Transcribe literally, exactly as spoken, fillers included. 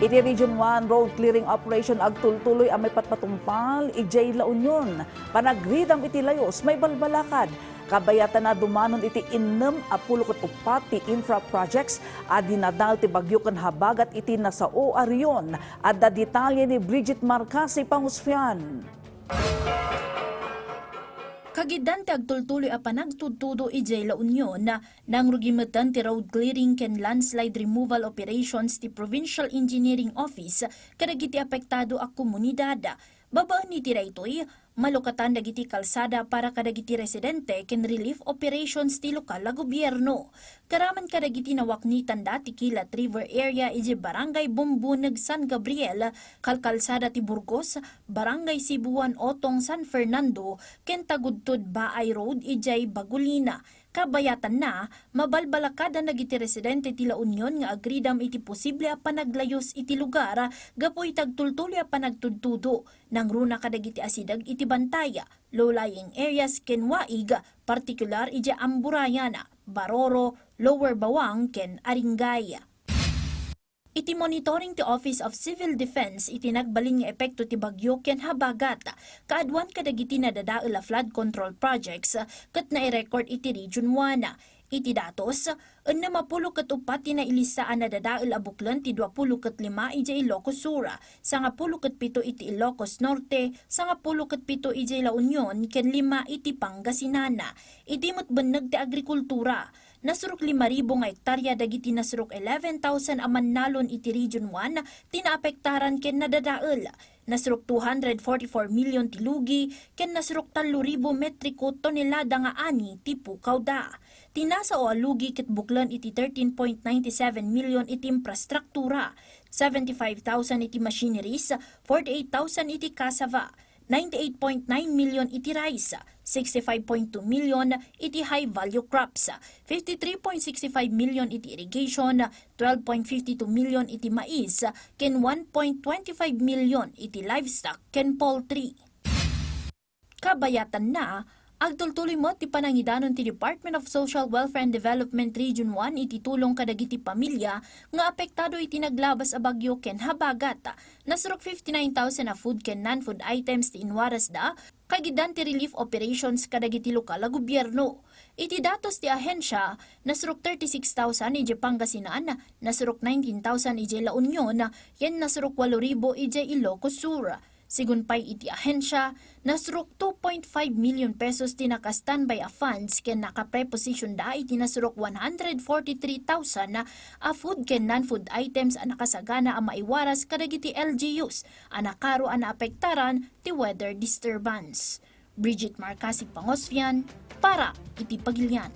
Iti Region one road clearing operation agtultuloy a maipatpatungpal idiay La Union. Panagridam iti layus maibalbalakad. Kabayatanna dumanon iti innem a pulo ket uppat ti infra projects a dinadael ti bagyo ken habagat iti nasao a rehiyon. Adda detalye ni Bridget Marcasi Pangusfian. Kagiddan ti agtultuloy a panagtudtudo idiay La Union, nangrugi metten ti road clearing ken landslide removal operations ti Provincial Engineering Office kadagiti apektado a komunidad. Babaen iti daytoy, malukatan dagiti kalsada para kadagiti residente ken relief operations ti lokal a gobierno. Karaman kadagiti nawaknitanda ti Kilat River area idiay Barangay Bumbuneg, San Gabriel, kalkalsada ti Burgos, Barangay Sibuan Otong, San Fernando, ken Tagudtod Baay Road idiay Bagulina. Kabayatanna, mabalbalakadan dagiti residente ti La Union nga agridam iti posible a panaglayus iti lugar gapu iti agtultuloy a panagtudtudo. Nangruna kadagiti asideg iti bantay, low-lying areas ken waig, partikular idiay Amburayan, Baroro, Lower Bawang ken Aringay. Iti monitoring ti Office of Civil Defense iti nagbalin nga epekto ti bagyo ken habagat, kaaduan kadagiti nadadael a flood control projects ket nairecord iti Region one. Iti datos, ennem a pulo ket uppat ti nailista a nadadael a buklen ti dua pulo ket lima idiay Ilocos Sur, sanga pulo ket pito iti Ilocos Norte, sanga pulo ket pito idiay La Union, ken lima iti Pangasinan. Idi met benneg ti agrikultura, nasurok lima ribu nga hektarya dagiti nasurok eleven thousand a mannalon iti Region one ti naapektaran ken nadadael. Nasurok two hundred forty-four million ti lugi ken nasurok tallo ribu metriko tonelada nga ani ti pukawda. Ti nasao a lugi ket buklen iti thirteen point nine seven million iti infrastruktura, seventy-five thousand iti machineries, forty-eight thousand iti cassava, ninety-eight point nine million iti rice, sixty-five point two million iti high-value crops, fifty-three point six five million iti irrigation, twelve point five two million iti mais, ken one point twenty-five million iti livestock ken poultry. Kabayatanna, agtultuloy met ti panangidanon ti Department of Social Welfare and Development Region one iti tulong kadagiti pamilya nga apektado iti naglabas a bagyo ken habagat. Nasurok fifty-nine thousand a food ken non-food items ti inwarasda, kagiddan ti relief operations kadagiti lokal a gobierno. Iti datos ti ahensya, nasurok thirty-six thousand idiay Pangasinan, nasurok nineteen thousand idiay La Union, ken nasurok walo ribu idiay Ilocos Sur. Sigun pay iti ahensya, nasurok two point five million pesos ti naka-standby a funds ken naka-prepositionda iti nasurok one hundred forty-three thousand a food ken non-food items a nakasagana a maiwaras kadagiti L G Us a nakaro a naapektaran ti weather disturbance. Bridget Marcasi Pangosfian para iti Pagilian.